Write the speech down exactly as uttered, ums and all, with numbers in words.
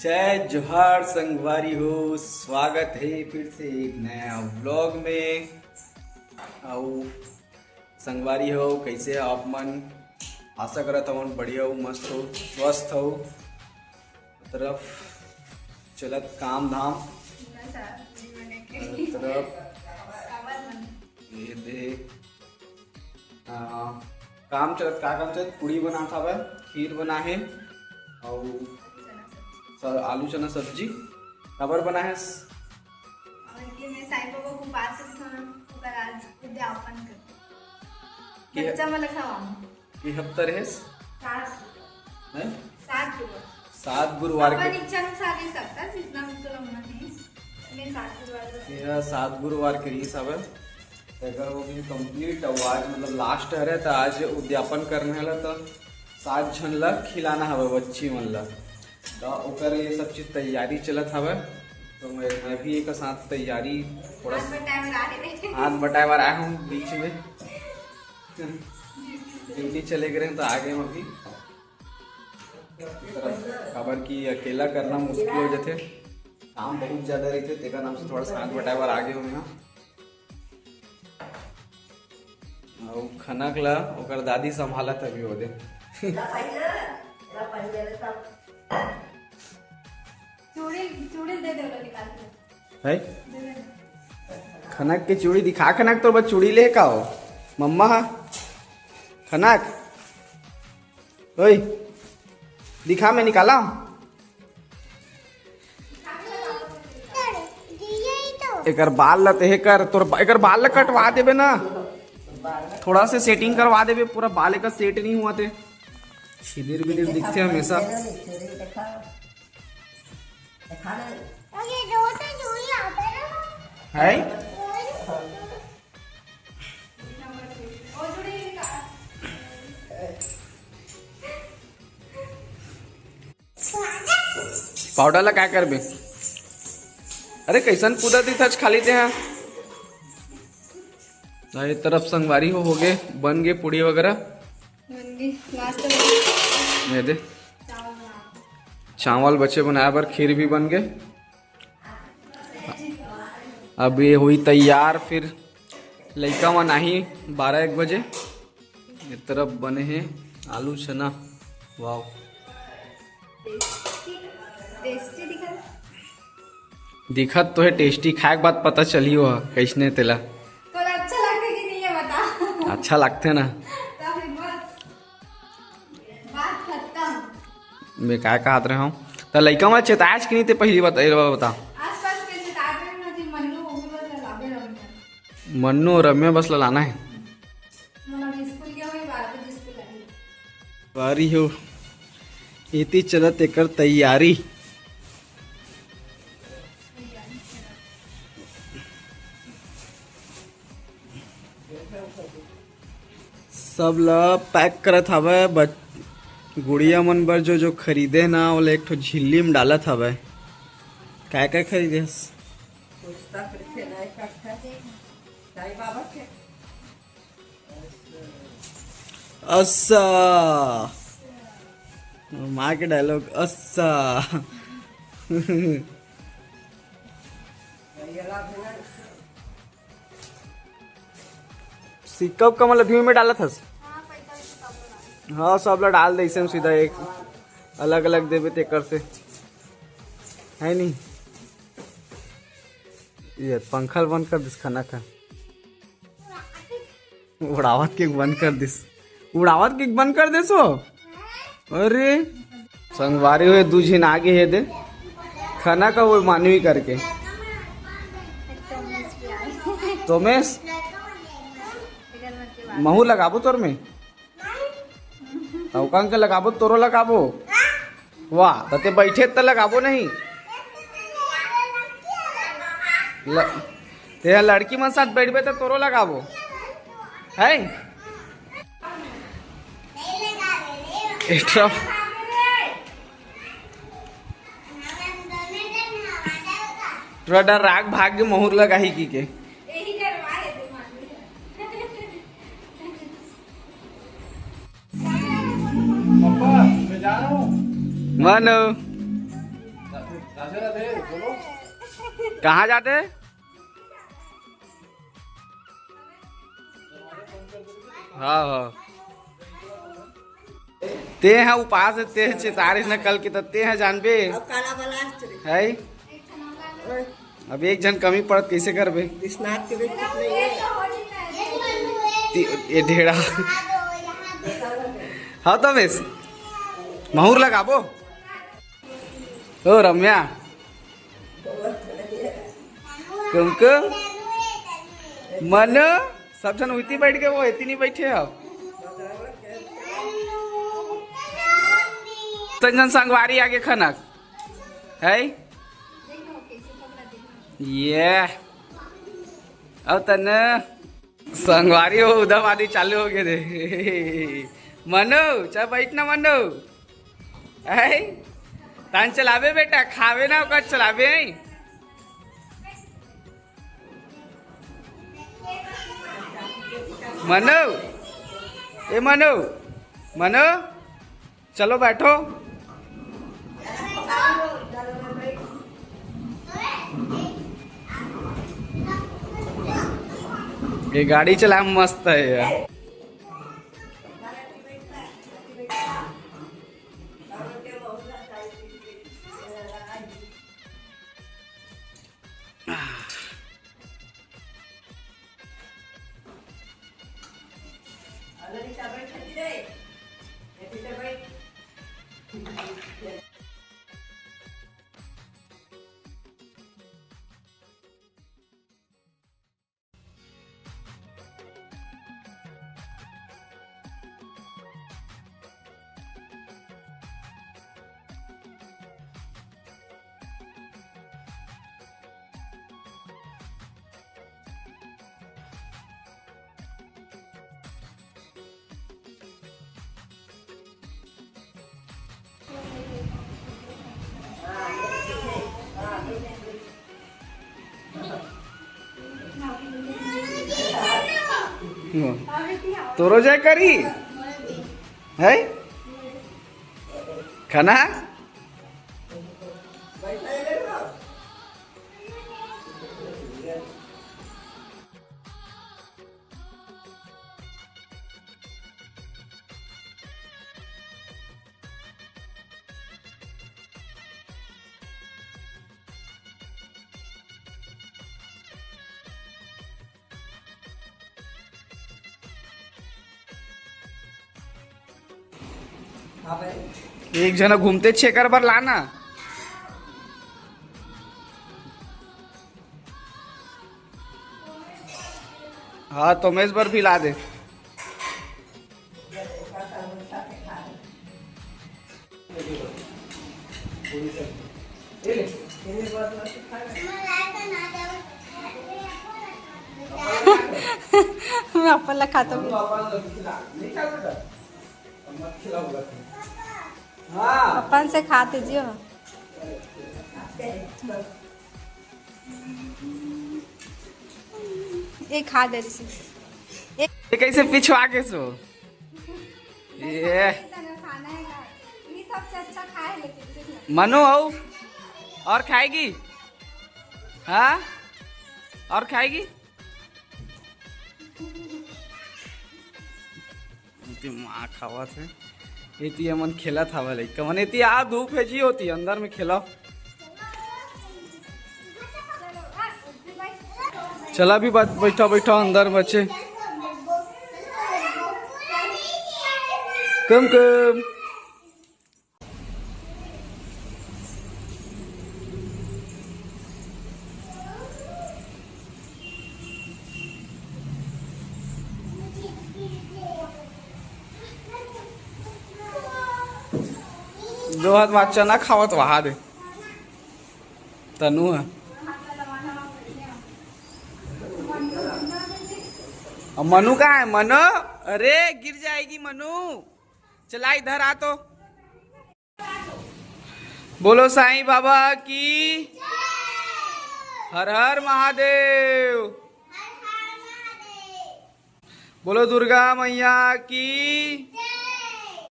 जय जोहार संगवारी हो, स्वागत हे फिर से एक नया vlog में। अउ संगवारी हो, कइसे हो आप मन? आशा करत हवन बढ़िया हो, मस्त हो, स्वस्थ हो। तरफ चलत काम धाम। तरफ ये दे, आ, काम चलत, का काम चलत? पूड़ी बनात हवय, खीर बना हे, अउ स-, आलू चना सब्जी। काबर बना हे? और ये मैं साईं बाबा को उपास रखना, ओकर आज उद्यापन करते। के बच्चा मन ला खवाऊं। के हफ्ता रहेस? सात। हैं? सात गुरुवार। सात गुरुवार के अपन इच्छा अनुसार ले सकता, जितना भी तो रखना है। मैं सात गुरुवार का ये सात गुरुवार के रिहिस हवय। तेकर हो गई complete। अब आज मतलब last हरे, त आज उद्यापन करने वाला, त सात झन ला खिलाना हवय, बच्ची मन ला। त ओकर ये सब चीज तैयारी चलत हवय। तो मैं, मैं भी एक साथ तैयारी थोड़ा हाथ बटाए बर आ रहे। हाथ बटाए बर आया हूँ बीच में। ड्यूटी चले गए रहें, तो आ गए हम अभी। काबर कि अकेला करना मुश्किल हो जाथे, काम बहुत ज्यादा रहिथे, तेकर नाम से थोड़ा सा हाथ बटाए बर आ गए हूँ यहाँ। अउ खनक ला ओकर दादी संभालत अभी ओदे। चूड़ी, चूड़ी दे दे, ओला निकाल के। है? दे दे। खनक के चूड़ी दिखा, खनक तोर बर चूड़ी ले का हो? मम्मा हा? खनक? ओए, दिखा, मैं निकाला। एकर बाल ला तेहे कर, तोर बा-, एकर बाल ला कटवा देबे ना, थोड़ा से सेटिंग करवा देबे, पूरा बाल एकर सेट नहीं हुआ थे, छिदिर बिदिर दिखते हमेशा। है? पाउडर ला का करबे? अरे, कैसन पूरा दिखत खाली ते हा। ये तरफ संगवारी हो, हो गए, बन गए पूड़ी वगैरह। बन गई, last में। ये दे। चावल बना। चावल बचे बनाए बर, खीर भी बन गए। अब ये हुई तैयार, फिर लइका मन आही बारह एक बजे। ये तरफ बने हे आलू चना। वाओ। Tasty, tasty दिखत। दिखत तो हे tasty, खाए के बाद पता चली हो कैसने तेला। तोला अच्छा लगथे कि नहीं, ये बता। अच्छा लगथे ना। तो फिर बस, बात खत्म। मैं काय कहत रहे हूँ, त लइका मन चेताएस कि नहीं, ते पहली बता, ये बता। आसपास के चेताए रहे ना कि मन्नू, वो भी बस लाबे रम्या। मन्नू और रम्या बस ला लाना है। बारी हो, एती चलत एकर तैयारी। सब ला pack करत हवय। बच-, गुड़िया मन बर जो जो खरीदे ना, ओला एक ठो झिल्ली में डालत हवय। काय काय खरीदे हस? पुस्तक रखे ना, इकट्ठा। साईं बाबा के। अस्सा। माँ के dialogue, अस्सा। सिक्का उक्का मन ला धुए में डालत हस? हाँ, सब ला डाल दे, इसे में सीधा एक अलग अलग देबे तेकर से, है नहीं? ये पंखा ल बंद कर दिस, खाना खा। उड़ावत के बंद कर दिस, उड़ावत के बंद कर दिस वो। अरे संगवारी हो, दू झिन आगे हे दे, खाना का वो मानवी करके। तोमेश, महू लगाबो तोर में? तौका के लगाबो, तोरो लगाबो। वाह, त ते बैठे त लगाबो नहीं। ल-, ते ह लड़की मन साथ बैठबे त तोरो लगाबो। है? एठरा। थोड़ा डर राग भाग के मोहर लगाही की के। पापा, मैं जा रहा हूँ। मानो। कहाँ जाते? हाँ, हाँ। ते ह उपास हे, ते ह चेतारिस न कल के, त ते ह जानबे। अब काला बलास रे। है? अब एक झन कमी पड़त, कैसे करबे? विश्वनाथ के बेटी नहीं है। ती-, ये ढेड़ा। हाँ, तमेश, महुर लगाबो। ओ रम्या, कुमकुम, मनु, सब झन उती बैठ के, वो एती नहीं बैठे हो। सब झन संगवारी आगे खनक है। ये, अब तन संगवारी हो, उधम आदि चालू हो गए दे। मनु, चल बैठ ना मनु। ऐ, तान चलाबे बेटा, खावे ना ओकर चलाबे। मनु, ए मनु, मनु, चलो बैठो। ये गाड़ी चला मस्त है यार। तोरो जाए करी है खाना। एक झन घूमते छेकर बर लाना। हाँ, तोमेश बर भी ला दे। मैं अपन ला खातो भी। अपन से खाते जियो। एक हाथ दे दीजिए। ये कैसे पिछवा के सो? ये। ये सबसे अच्छा खाए, लेकिन ठीक है। मनु हो, और खाएगी? हाँ, और खाएगी? एती माँ खावत हे, एती हमन खेलत हवा लइका मन। एती आ धूप हे जी, होती अंदर में खेलो। चला भी बात, बैठा बैठा अंदर बचे। कम कम। दो हाथ बात चना खावत वहा दे। तनु है। अब मनु कहाँ है? मनु, अरे गिर जाएगी मनु। चला इधर आ तो। बोलो साईं बाबा की। हर हर महादेव। बोलो दुर्गा मैया की।